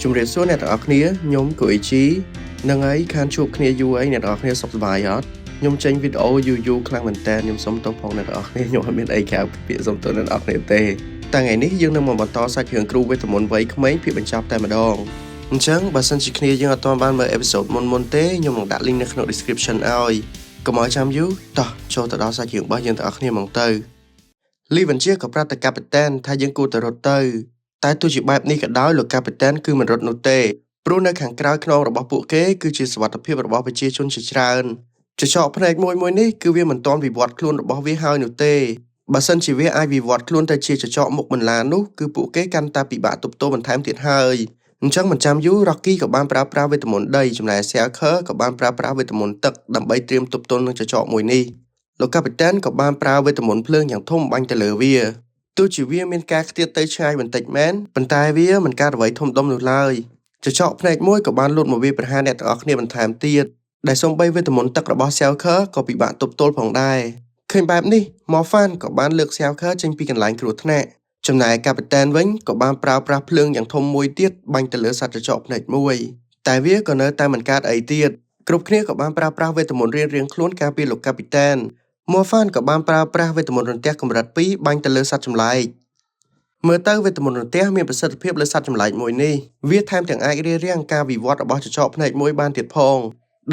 ជំរាបសួរអ្នកទាំងអស់គ្នាខ្ញុំកូអ៊ីជីនឹងហើយខានជួបគ្នាយូរហើយអ្នកទាំងអស់គ្នាសុខសប្បាយអត់ខ្ញុំចេញវីដេអូយូរយូរខ្លាំងមែនតើខ្ញុំសុំទោសផងអ្នកទាំងអស់គ្នាខ្ញុំអត់មានអីក្រៅពីពាក្យសុំទោសអ្នកទាំងអស់គ្នាទេតែថ្ងៃនេះយើងនឹងមកបន្តសាច់រឿងគ្រូវេទមន្តវ័យក្មេងភាគបញ្ចប់តែម្ដងអញ្ចឹងបើសិនជាគ្នាយើងអត់ទាន់បានមើល episode មុនមុនទេខ្ញុំនឹងដាក់ link នៅក្នុង description ឲ្យកុំឲ្យចាំយូរតោះចូលទៅដល់សាច់រឿងរបស់យើងទាំងអស់គ្នាហ្មងទៅលីវិនជាក៏ប្រាប់ទៅកាពីតានថាយើងគួរតែរត់ទៅតែទោះជាបែបនេះក៏ដោយលោកកាពីតានគឺមិនរត់នោះទេព្រោះនៅខាងក្រោយខ្នងរបស់ពួកគេគឺជាសុវត្ថិភាពរបស់ប្រជាជនជាច្រើនចចកភ្នែកមួយមួយនេះគឺវាមិនទាន់វិវត្តខ្លួនរបស់វាហើយនោះទេបើសិនជាវាអាចវិវត្តខ្លួនទៅជាចចកមុខបន្លានោះគឺពួកគេកាន់តែពិបាកទប់ទល់បន្ថែមទៀតហើយអញ្ចឹងមិនចាំយូរ Rocky ក៏បានប្រើប្រាស់វេទមន្តដីចំណែក Xiao ក៏បានប្រើប្រាស់វេទមន្តទឹកដើម្បីត្រៀមទប់ទល់នឹងចចកមួយនេះលោកកាពីតានក៏បានប្រើវេទមន្តភ្លើងយ៉ាងធំបាញ់ទៅលើវាទោះជាវាមានការខ្ទាតទៅឆ្ងាយបន្តិចមែនប៉ុន្តែវាមិនកើតអ្វីធំដុំនោះឡើយចចកភ្នែកមួយក៏បានលូតមកវាប្រហារអ្នកទាំងអស់គ្នាបន្ថែមទៀតដែលសូម្បីវេទមន្តទឹករបស់ Xiao ក៏ពិបាកទប់ទល់ផងដែរឃើញបែបនេះម៉ូហ្វានក៏បានលើក Xiao ចេញពីកន្លែងគ្រោះថ្នាក់ចំណែកកាពីតានវិញក៏បានប្រើប្រាស់ភ្លើងយ៉ាងធំមួយទៀតបាញ់ទៅលើសត្វចចកភ្នែកមួយតែវាក៏នៅតែមិនកើតអីទៀតគ្រប់គ្នាក៏បានប្រើប្រាស់វេទមន្តរៀងៗខ្លួនការពារលោកកាពីតានម៉ូហ្វានក៏បានប្រើប្រាស់វេទមន្តរន្ទះកម្រិត2បាញ់ទៅលើសត្វចម្លែកមើលទៅវេទមន្តរន្ទះមានប្រសិទ្ធភាពលើសត្វចម្លែកមួយនេះវាថែមទាំងអាចរារាំងការវិវត្តរបស់ចចកភ្នែកមួយបានទៀតផ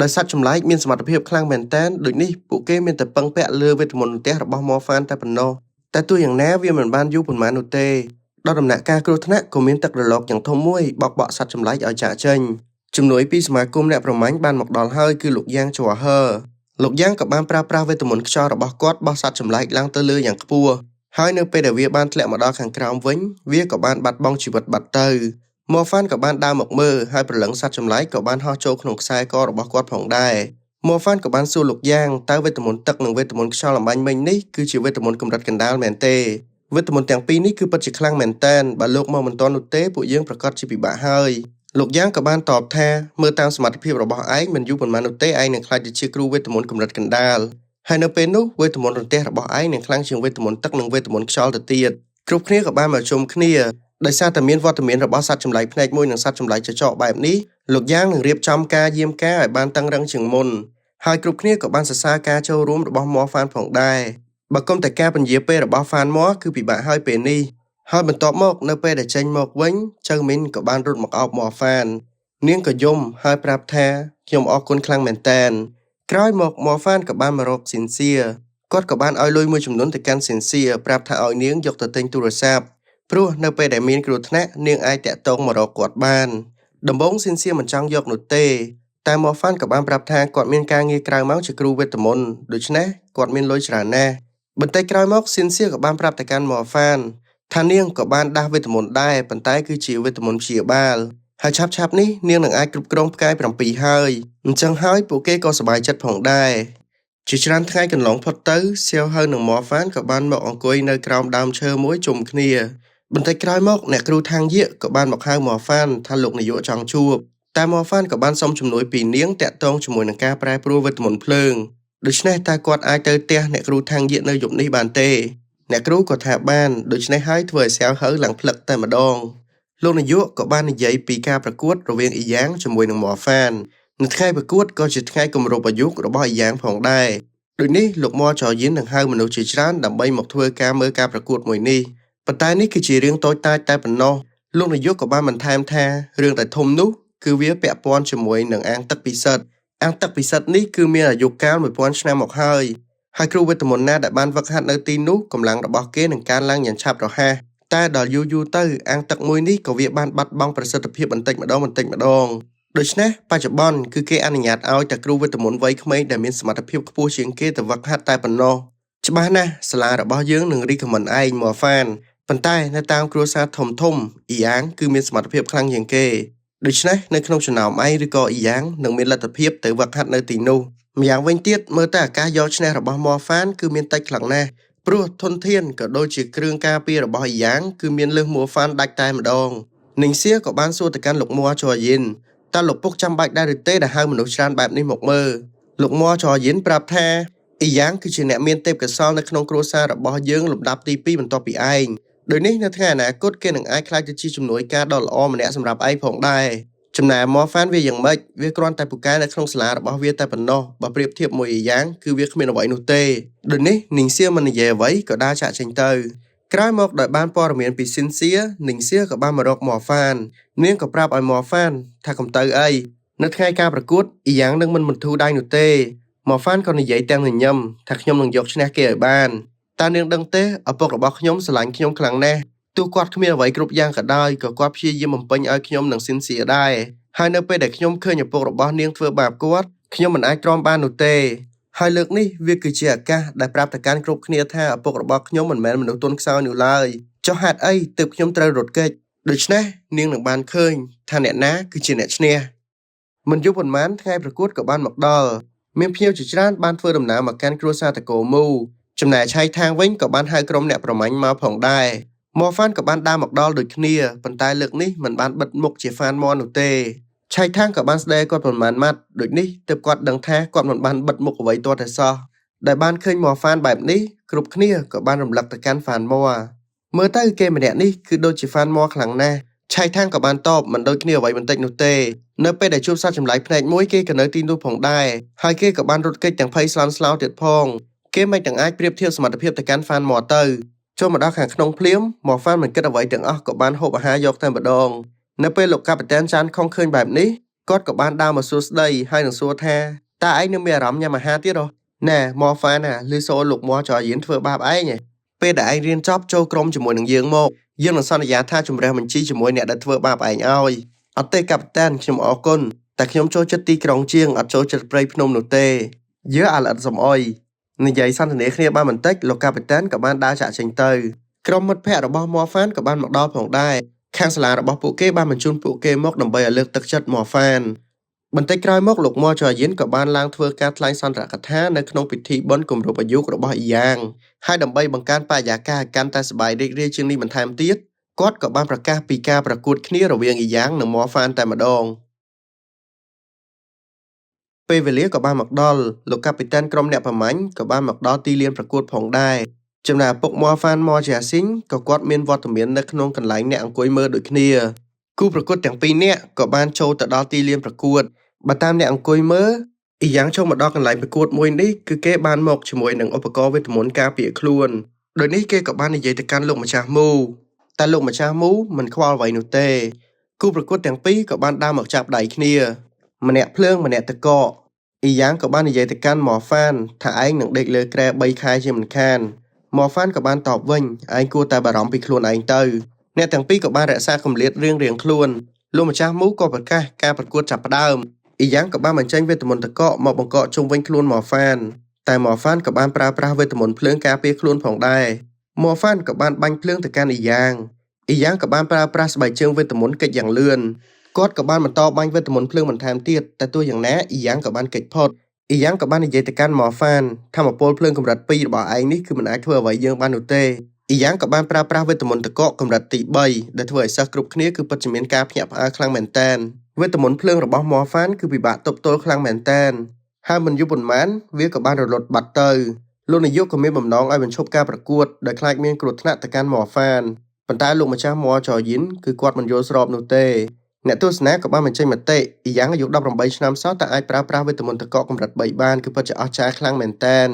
ងដោយសត្វចម្លែកមានសមត្ថភាពខ្លាំងមែនទែនដូចនេះពួកគេមានតែពឹងពាក់លើវេទមន្តរន្ទះរបស់ម៉ូហ្វានតែប៉ុណ្ណោះតែទោះយ៉ាងណាវាមិនបានយូរប៉ុន្មាននោះទេដល់ដំណាក់កាលគ្រោះថ្នាក់ក៏មានទឹករលកយ៉ាងធំមួយបោកបក់សត្វចម្លែកឲ្យចាកចេញជំនួយពីសមាគមអ្នកប្រមាញ់បានមកដល់ហើយគឺលោកយ៉ាងជ័ហឺលោកយ៉ាងក៏បានប្រើប្រាស់វេទមន្តខ្យល់របស់គាត់បោះសត្វចម្លែកឡើងទៅលើយ៉ាងខ្ពស់ហើយនៅពេលដែលវាបានធ្លាក់មកដល់ខាងក្រោមវិញវាក៏បានបាត់បង់ជីវិតបាត់ទៅម៉ូហ្វានក៏បានដើរមកមើលហើយព្រលឹងសត្វចម្លែកក៏បានហោះចូលក្នុងខ្សែករបស់គាត់ផងដែរម៉ូហ្វានក៏បានសួរលោកយ៉ាងតើវេទមន្តទឹកនិងវេទមន្តខ្យល់អំបញ្ញមិញនេះគឺជាវេទមន្តកម្រិតកណ្ដាលមែនទេវេទមន្តទាំងពីរនេះគឺពិតជាខ្លាំងមែនទែនបើលោកមកមិនទាន់នោះទេពួកយើងប្រកាសជាពិបាកហើយលោកយ៉ាងក៏បានតបថាមើលតាមសមត្ថភាពរបស់ឯងមិនយូរប៉ុន្មាននោះទេឯងនឹងក្លាយទៅជាគ្រូវេទមន្តកម្រិតកណ្ដាលហើយនៅពេលនោះវេទមន្តរន្ទះរបស់ឯងនឹងខ្លាំងជាងវេទមន្តទឹកនិងវេទមន្តខ្យល់ទៅទៀតគ្រប់គ្នាក៏បានមកជុំគ្នាដោយសារតែមានវត្តមានរបស់សត្វចម្លែកភ្នែកមួយនិងសត្វចម្លែកចចកបែបនេះលោកយ៉ាងនឹងរៀបចំការយាមការឲ្យបានតឹងរឹងជាងមុនហើយគ្រប់គ្នាក៏បានសរសើរការចូលរួមរបស់ម៉ូហ្វានផងដែរបើគុំតែការពន្យាពេលរបស់ហ្វានម៉ូគឺពិបាកហើយពេលនេះហើយបន្ទាប់មកនៅពេលដែលចេញមកវិញចៅមីនក៏បានរត់មកអោបម៉ូហ្វាននាងក៏យំហើយប្រាប់ថាខ្ញុំអរគុណខ្លាំងមែនតែនក្រោយមកម៉ូហ្វានក៏បានមករកស៊ីនសៀគាត់ក៏បានឲ្យលុយមួយចំនួនទៅកាន់ស៊ីនសៀប្រាប់ថាឲ្យនាងយកទៅទិញទូរស័ព្ទព្រោះនៅពេលដែលមានគ្រោះថ្នាក់នាងអាចតាក់ទងមករកគាត់បានដំបូងស៊ីនសៀមិនចង់យកនោះទេតែម៉ូហ្វានក៏បានប្រាប់ថាគាត់មានការងារក្រៅម៉ោងជាគ្រូវេទមន្តដូច្នេះគាត់មានលុយច្រើនណាស់បន្តិចក្រោយមកស៊ីនសៀក៏បានប្រាប់ទៅកាន់ម៉ូហ្វានថានាងក៏បានដាស់វេទមន្តដែរប៉ុន្តែគឺជាវេទមន្តព្យាបាលហើយឆាប់ឆាប់នេះនាងនឹងអាចគ្រប់គ្រងផ្កាយ7ហើយអញ្ចឹងហើយពួកគេក៏សប្បាយចិត្តផងដែរជាច្រើនថ្ងៃកន្លងផុតទៅសៀវហៅនិងម៉ូហ្វានក៏បានមកអង្គុយនៅក្រោមដើមឈើមួយជុំគ្នាបន្តិចក្រោយមកអ្នកគ្រូថាងយៀកក៏បានមកហៅម៉ូហ្វានថាលោកនាយកចង់ជួបតែម៉ូហ្វានក៏បានសុំជំនួយពីនាងតាក់ទងជាមួយនឹងការប្រែប្រួលវេទមន្តភ្លើងដូច្នេះតើគាត់អាចទៅផ្ទះអ្នកគ្រូថាងយៀកនៅយប់នេះបានទេអ្នកគ្រូក៏ថាបានដូច្នេះហើយធ្វើឲ្យសៀវហៅឡើងផ្លឹកតែម្ដងលោកនាយកក៏បាននិយាយពីការប្រកួតរវាងអ៊ីយ៉ាងជាមួយនឹងម៉ូហ្វាននៅថ្ងៃប្រកួតក៏ជាថ្ងៃគម្រប់អាយុរបស់អ៊ីយ៉ាងផងដែរដូចនេះលោកម៉ូចយិននឹងហៅមនុស្សជាច្រើនដើម្បីមកធ្វើការមើលការប្រកួតមួយនេះប៉ុន្តែនេះគឺជារឿងតូចតាចតែប៉ុណ្ណោះលោកនាយកក៏បានបន្ថែមថារឿងដែលធំនោះគឺវាពាក់ព័ន្ធជាមួយនឹងអាងទឹកពិសិដ្ឋអាងទឹកពិសិដ្ឋនេះគឺមានអាយុកាល1000ឆ្នាំមកហើយហើយគ្រូវេទមន្តណាដែលបានវឹកហាត់នៅទីនោះកម្លាំងរបស់គេនឹងកើនឡើងយ៉ាងឆាប់រហ័សតែដល់យូរយូរទៅអាងទឹកមួយនេះក៏វាបានបាត់បង់ប្រសិទ្ធភាពបន្តិចម្ដងបន្តិចម្ដងដូច្នេះបច្ចុប្បន្នគឺគេអនុញ្ញាតឲ្យតែគ្រូវេទមន្តវ័យក្មេងដែលមានសមត្ថភាពខ្ពស់ជាងគេទៅវឹកហាត់តែប៉ុណ្ណោះច្បាស់ណាស់សាលារបស់យើងនឹង recommend ឯងម៉ូហ្វានប៉ុន្តែនៅតាមគ្រួសារធំធំអ៊ីយ៉ាងគឺមានសមត្ថភាពខ្លាំងជាងគេដូច្នេះនៅក្នុងចំណោមឯងឬក៏អ៊ីយ៉ាងនឹងមានលទ្ធភាពទៅវឹកហាត់នៅទីនោះម្យ៉ាងវិញទៀតមើលតែឱកាសយកឈ្នះរបស់ម៉ូហ្វានគឺមានតិចខ្លាំងណាស់ព្រោះធនធានក៏ដូចជាគ្រឿងការពាររបស់អ៊ីយ៉ាងគឺមានលើសមួហ្វានដាច់តែម្ដងនីងសៀក៏បានសួរទៅកាន់លោកមួជយិនតើលោកពុកចាំបាច់ដែរឬទេដែលហៅមនុស្សច្រើនបែបនេះមកមើលលោកមួជយិនប្រាប់ថាអ៊ីយ៉ាងគឺជាអ្នកមានទេពកោសល្យនៅក្នុងគ្រួសាររបស់យើងលំដាប់ទី2បន្ទាប់ពីឯង ដោយនេះនៅថ្ងៃអនាគតគេនឹងអាចក្លាយទៅជាជំនួយការដ៏ល្អម្នាក់សម្រាប់ឯងផងដែរចំណែកម៉ូហ្វានវាយ៉ាងម៉េចវាគ្រាន់តែពូកែនៅក្នុងសាលារបស់វាតែប៉ុណ្ណោះបើប្រៀបធៀបមួយឯយ៉ាងគឺវាគ្មានអ្វីនោះទេដូចនេះនីងសៀមិននិយាយអ្វីក៏ដើរចាកចេញទៅក្រោយមកដោយបានព័ត៌មានពីស៊ីនសៀនីងសៀក៏បានមករកម៉ូហ្វាននាងក៏ប្រាប់ឲ្យម៉ូហ្វានថាកុំទៅអីនៅថ្ងៃការប្រកួតអ៊ីយ៉ាងនឹងមិនបន្ធូរដៃនោះទេម៉ូហ្វានក៏និយាយទាំងញញឹមថាខ្ញុំនឹងយកឈ្នះគេឲ្យបានតើនាងដឹងទេឪពុករបស់ខ្ញុំស្រឡាញ់ខ្ញុំខ្លាំងណាស់ទោះគាត់គ្មានអ្វីគ្រប់យ៉ាងក៏ដោយក៏គាត់ព្យាយាមបំពេញឲ្យខ្ញុំនិងស៊ីនសៀដែរហើយនៅពេលដែលខ្ញុំឃើញឪពុករបស់នាងធ្វើបាបគាត់ខ្ញុំមិនអាចទ្រាំបាននោះទេហើយលើកនេះវាគឺជាឱកាសដែលប្រាប់ទៅកាន់គ្រប់គ្នាថាឪពុករបស់ខ្ញុំមិនមែនមនុស្សទន់ខ្សោយនោះឡើយចុះហេតុអីទើបខ្ញុំត្រូវរត់គេចដូច្នេះនាងនឹងបានឃើញថាអ្នកណាគឺជាអ្នកឈ្នះមិនយូរប៉ុន្មានថ្ងៃប្រកួតក៏បានមកដល់មានភ្ញៀវជាច្រើនបានធ្វើដំណើរមកកាន់គ្រួសារតកូលមូចំណែកឆៃថាងវិញក៏បានហៅក្រុមអ្នកប្រមាញ់មកផងដែរម៉ូហ្វានក៏បានដើរមកដល់ដូចគ្នាប៉ុន្តែលើកនេះមិនបានបិទមុខជាហ្វានមនោះទេឆៃថាងក៏បានស្ដីគាត់ប្រមាណម៉ាត់ដូចនេះទើបគាត់ដឹងថាគាត់មិនបានបិទមុខអ្វីទាល់តែសោះដែលបានឃើញម៉ូហ្វានបែបនេះគ្រប់គ្នាក៏បានរំលឹកទៅកាន់ហ្វានមមើលទៅគេម្នាក់នេះគឺដូចជាហ្វានមខ្លាំងណាស់ឆៃថាងក៏បានតបមិនដូចគ្នាអ្វីបន្តិចនោះទេនៅពេលដែលជួបសត្វចម្លែកភ្នែកមួយគេក៏នៅទីនោះផងដែរហើយគេក៏បានរត់គេចទាំងភ័យស្លន់ស្លោទៀតផងគេមិនទាំងអាចប្រៀបធៀបសមត្ថភាពទៅកាន់ហ្វានមទៅចូលមកដល់ខាងក្នុងភ្លាមម៉ូហ្វានមិនគិតអ្វីទាំងអស់ក៏បានហូបអាហារយកតែម្ដងនៅពេលលោកកាប៉ាតែនចានខុងឃើញបែបនេះគាត់ក៏បានដើរមកសួរស្ដីហើយនឹងសួរថាតើឯងនៅមានអារម្មណ៍ញ៉ាំអាហារទៀតហ៎ណែម៉ូហ្វានណាឮសូរលោកម៉ូចយៀនធ្វើបាបឯងពេលដែលឯងរៀនចប់ចូលក្រុមជាមួយនឹងយើងមកយើងនឹងសន្យាថាជំរះបញ្ជីជាមួយអ្នកដែលធ្វើបាបឯងឲ្យអត់ទេកាប៉ាតែនខ្ញុំអរគុណតែខ្ញុំចូលចិត្តទីក្រុងជាងអត់ចូលចិត្តព្រៃភ្នំនោះទេយើអាល្អិតសំអុយនិយាយសន្ទនាគ្នាបានបន្តិចលោកកាប៉ាតែនក៏បានដើរចាក់ចេញទៅក្រុមមិត្តភ័ក្តិរបស់ម៉ូហ្វានក៏បានមកដល់ផងដែរខាងសាលារបស់ពួកគេបានបញ្ជូនពួកគេមកដើម្បីឲ្យលើកទឹកចិត្តម៉ូហ្វានបន្តិចក្រោយមកលោកម៉ូចយៀនក៏បានឡើងធ្វើការថ្លែងសន្ទរកថានៅក្នុងពិធីបុណ្យគម្រប់អាយុរបស់អ៊ីយ៉ាងហើយដើម្បីបង្កើនបរិយាកាសឲ្យកាន់តែសប្បាយរីករាយជាងនេះបន្ថែមទៀតគាត់ក៏បានប្រកាសពីការប្រកួតគ្នារវាងអ៊ីយ៉ាងនិងម៉ូហ្វានតែម្ដងពេលវេលាក៏បានមកដល់លោកកាពីតានក្រុមអ្នកប្រមាញ់ក៏បានមកដល់ទីលានប្រកួតផងដែរចំណែកឪពុកម៉ូហ្វានម៉ូជាស៊ីងក៏គាត់មានវត្តមាននៅក្នុងកន្លែងអ្នកអង្គុយមើលដូចគ្នាគូប្រកួតទាំងពីរនាក់ក៏បានចូលទៅដល់ទីលានប្រកួតបើតាមអ្នកអង្គុយមើលអ៊ីយ៉ាងចូលមកដល់កន្លែងប្រកួតមួយនេះគឺគេបានមកជាមួយនឹងឧបករណ៍វេទមន្តការពារខ្លួនដោយនេះគេក៏បាននិយាយទៅកាន់លោកម្ចាស់មូតែលោកម្ចាស់មូមិនខ្វល់អ្វីនោះទេគូប្រកួតទាំងពីរក៏បានដើរមកចាប់ដៃគ្នាម្នាក់ភ្លើងម្នាក់តកកអ៊ីយ៉ាងក៏បាននិយាយទៅកាន់ម៉ូហ្វានថាឯងនឹងដេកលើគ្រែ3ខែជាមិនខានម៉ូហ្វានក៏បានតបវិញឯងគួរតែបារម្ភពីខ្លួនឯងទៅអ្នកទាំងពីរក៏បានរក្សាគម្លាតរៀងៗខ្លួនលោកម្ចាស់មូក៏ប្រកាសការប្រកួតចាប់ផ្ដើមអ៊ីយ៉ាងក៏បានបញ្ចេញវេទមន្តតកកមកបង្កកជុំវិញខ្លួនម៉ូហ្វានតែម៉ូហ្វានក៏បានប្រើប្រាស់វេទមន្តភ្លើងការពារខ្លួនផងដែរម៉ូហ្វានក៏បានបាញ់ភ្លើងទៅកាន់អ៊ីយ៉ាងអ៊ីយ៉ាងក៏បានប្រើប្រាស់ស្បែកជើងវេទមន្តកិច្ចយ៉ាងលឿនគាត់ក៏បានបន្តបាញ់វេទមន្តភ្លើងបន្ថែមទៀតតែទោះយ៉ាងណាអ៊ីយ៉ាងក៏បានគេចផុតអ៊ីយ៉ាងក៏បាននិយាយទៅកាន់ម៉ូហ្វានថាមពលភ្លើងកម្រិត2របស់ឯងនេះគឺមិនអាចធ្វើអ្វីយើងបាននោះទេអ៊ីយ៉ាងក៏បានប្រើប្រាស់វេទមន្តតកកកម្រិតទី3ដែលធ្វើឲ្យសិស្សគ្រប់គ្នាគឺពិតជាមានការភ្ញាក់ផ្អើលខ្លាំងមែនទែនវេទមន្តភ្លើងរបស់ម៉ូហ្វានគឺពិបាកទប់ទល់ខ្លាំងមែនទែនហើយមិនយូរប៉ុន្មានវាក៏បានរលត់បាត់ទៅលោកនាយកក៏មានបំណងឲ្យបញ្ឈប់ការប្រកួតដោយខ្លាចមានគ្រោះថ្នាក់ទៅកាន់ម៉ូហ្វានប៉ុន្តែលោកម្ចាស់ម៉ូចយីនគឺគាត់មិនយល់ស្របនោះទេអ្នកទស្សនាក៏បានបញ្ចេញមតិអ៊ីយ៉ាងអាយុ18ឆ្នាំសោះតែអាចប្រើប្រាស់វេទមន្តតកកកម្រិត3បានគឺពិតជាអស្ចារ្យខ្លាំងមែនទែន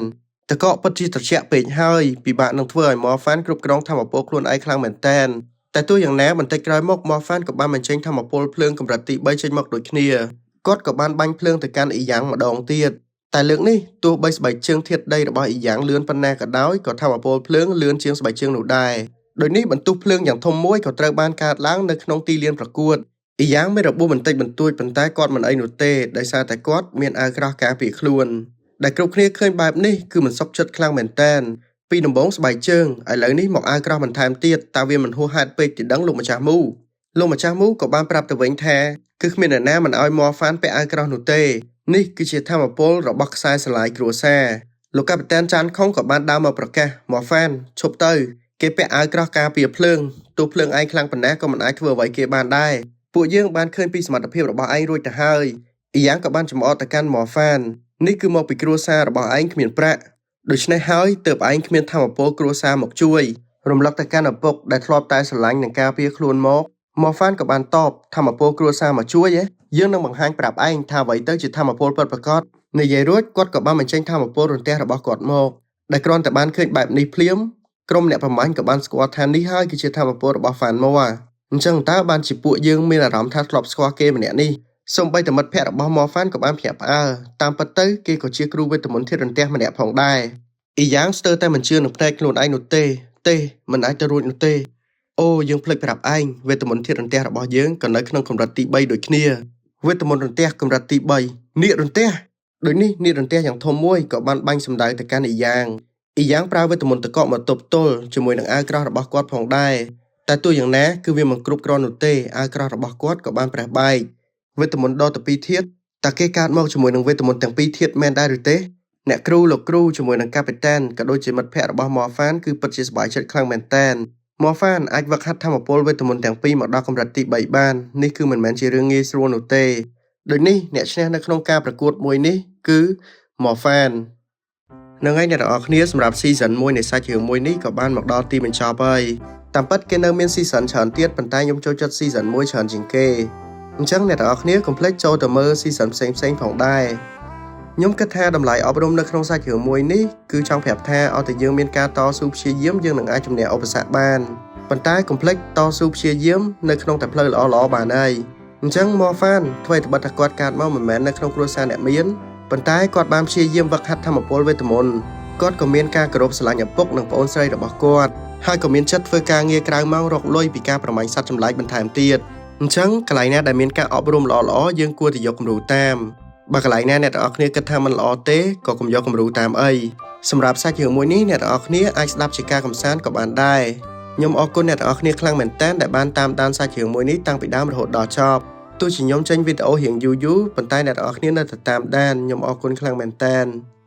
តកកពិតជាត្រជាក់ពេកហើយពិបាកនឹងធ្វើឲ្យម៉ូហ្វានគ្រប់គ្រងធម៌ពលខ្លួនឯងខ្លាំងមែនទែនតែទោះយ៉ាងណាបន្តិចក្រោយមកម៉ូហ្វានក៏បានបញ្ចេញធម៌ពលភ្លើងកម្រិតទី3ចេញមកដូចគ្នាគាត់ក៏បានបាញ់ភ្លើងទៅកាន់អ៊ីយ៉ាងម្ដងទៀតតែលើកនេះទោះបីស្បែកជើងធាតុដីរបស់អ៊ីយ៉ាងលឿនប៉ុណ្ណាក៏ដោយក៏ធម៌ពលភ្លើងលឿនជាងស្បែកជើងនោះដែរដោយនេះបន្ទុះភ្លើងយ៉ាងធំមួយក៏ត្រូវបានកើតឡើងនៅក្នុងទីលានប្រកួតអ៊ីយ៉ាងមានរបួសបន្តិចបន្តួចប៉ុន្តែគាត់មិនអីនោះទេដោយសារតែគាត់មានអាវក្រោះការពារខ្លួនដែលគ្រប់គ្នាឃើញបែបនេះគឺមិនសុខចិត្តខ្លាំងមែនទែនពីដំបូងស្បែកជើងឥឡូវនេះមកអាវក្រោះបន្ថែមទៀតតើវាមិនហួសហេតុពេកទីដឹងលោកម្ចាស់មូលោកម្ចាស់មូក៏បានប្រាប់ទៅវិញថាគឺគ្មានអ្នកណាមិនឲ្យម៉ូហ្វានពាក់អាវក្រោះនោះទេនេះគឺជាធម៌ពលរបស់ខ្សែស្រឡាយគ្រួសារលោកកាប៉ាតែនចានខុងក៏បានដើរមកប្រកាសម៉ូហ្វានឈប់ទៅគេពាក់អាវក្រោះការពារភ្លើងទោះភ្លើងឯងខ្លាំងប៉ុណ្ណាក៏មិនអាចធ្វើអ្វីគេបានដែរពួកយើងបានឃើញពីសមត្ថភាពរបស់ឯងរួចទៅហើយអ៊ីយ៉ាងក៏បានចំអកទៅកាន់ម៉ូហ្វាននេះគឺមកពីគ្រួសាររបស់ឯងគ្មានប្រាក់ដូច្នេះហើយទើបឯងគ្មានធម៌ពលគ្រួសារមកជួយ រំលឹកទៅកាន់ឪពុកដែលធ្លាប់តែស្រឡាញ់និងការពារខ្លួនមកម៉ូហ្វានក៏បានតបថាមពលគ្រួសារមកជួយហ៎យើងនឹងបង្ហាញប្រាប់ឯងថាអ្វីទៅជាធម្មពលពិតប្រាកដនិយាយរួចគាត់ក៏បានបញ្ចេញធម្មពលរន្ទះរបស់គាត់មកដែលគ្រាន់តែបានឃើញបែបនេះភ្លាមក្រុមអ្នកប្រមាញ់ក៏បានស្គាល់ថានេះហើយគឺជាធម្មពលរបស់ហ្វានមួអញ្ចឹងតើបានជាពួកយើងមានអារម្មណ៍ថាធ្លាប់ស្គាល់គេម្នាក់នេះសូម្បីតែមិត្តភ័ក្តិរបស់ម៉ូហ្វានក៏បានភ្ញាក់ផ្អើលតាមពិតទៅគេក៏ជាគ្រូវេទមន្តធាតុរន្ទះម្នាក់ផងដែរអ៊ីយ៉ាងស្ទើរតែមិនជឿនឹងភ្នែកខ្លួនឯងនោះទេទេមិនអាចទៅរួចនោះទេអូយើងភ្លេចប្រាប់ឯងវេទមន្តធាតុរន្ទះរបស់យើងក៏នៅក្នុងកម្រិតទី3ដូចគ្នាវេទមន្តរន្ទះកម្រិតទី3នាករន្ទះដូចនេះនាករន្ទះយ៉ាងធំមួយក៏បានបាញ់សម្ដៅទៅកាន់អ៊ីយ៉ាងអ៊ីយ៉ាងប្រើវេទមន្តទឹកកកមកទប់ទល់ជាមួយនឹងអាវក្រោះរបស់គាត់ផងដែរតែទោះយ៉ាងណាគឺវាមិនគ្រប់គ្រាន់នោះទេអាវក្រោះរបស់គាត់ក៏បានប្រេះបែកវេទមន្តដល់ទៅពីរធាតុតើគេកើតមកជាមួយនឹងវេទមន្តទាំងពីរធាតុមែនដែរឬទេអ្នកគ្រូលោកគ្រូជាមួយនឹងកាពីតានក៏ដូចជាមិត្តភ័ក្តិរបស់ម៉ូហ្វានគឺពិតជាសប្បាយចិត្តខ្លាំងមែនទែនម៉ូហ្វានអាចវឹកហាត់ធម្មពលវេទមន្តទាំងពីរមកដល់កម្រិតទី3បាននេះគឺមិនមែនជារឿងងាយស្រួលនោះទេដូចនេះអ្នកឈ្នះនៅក្នុងការប្រកួតមួយនេះគឺម៉ូហ្វាននឹងហើយអ្នកទាំងអស់គ្នាសម្រាប់ season 1នៃសាច់រឿងមួយនេះក៏បានមកដល់ទីបញ្ចប់ហើយតាមពិតគេនៅមាន season ច្រើនទៀតប៉ុន្តែខ្ញុំចូលចិត្ត season 1ច្រើនជាងគេអញ្ចឹងអ្នកទាំងអស់គ្នាកុំភ្លេចចូលទៅមើល season ផ្សេងៗផងដែរខ្ញុំគិតថាតម្លៃអប់រំនៅក្នុងសាច់រឿងមួយនេះគឺចង់ប្រាប់ថាឲ្យតែយើងមានការតស៊ូព្យាយាមយើងនឹងអាចជំនះឧបសគ្គបានប៉ុន្តែកុំភ្លេចតស៊ូព្យាយាមនៅក្នុងតែផ្លូវល្អៗបានហើយអញ្ចឹងម៉ូហ្វានធ្វើឲ្យត្បិតថាគាត់កើតមកមិនមែននៅក្នុងគ្រួសារអ្នកមានប៉ុន្តែគាត់បានព្យាយាមវឹកហាត់ធម្មពលវេទមន្តគាត់ក៏មានការគោរពស្រឡាញ់ឪពុកនិងប្អូនស្រីរបស់គាត់ហើយក៏មានចិត្តធ្វើការងារក្រៅម៉ោងរកលុយពីការប្រមាញ់សត្វចម្លែកបន្ថែមទៀតអញ្ចឹងកន្លែងណាដែលមានការអប់រំល្អៗយើងគួរតែយកគំរូតាមបើកន្លែងណាអ្នកទាំងអស់គ្នាគិតថាមិនល្អទេក៏កុំយកគំរូតាមអីសម្រាប់សាច់រឿងមួយនេះអ្នកទាំងអស់គ្នាអាចស្ដាប់ជាការកម្សាន្តក៏បានដែរខ្ញុំអរគុណអ្នកទាំងអស់គ្នាខ្លាំងមែនទែនដែលបានតាមដានសាច់រឿងមួយនេះតាំងពីដើមរហូតដល់ចប់ទោះជាខ្ញុំចេញវីដេអូរៀងយូរយូរប៉ុន្តែអ្នកទាំងអស់គ្នានៅតែតាមដានខ្ញុំអរគុណខ្លាំងមែនទែន។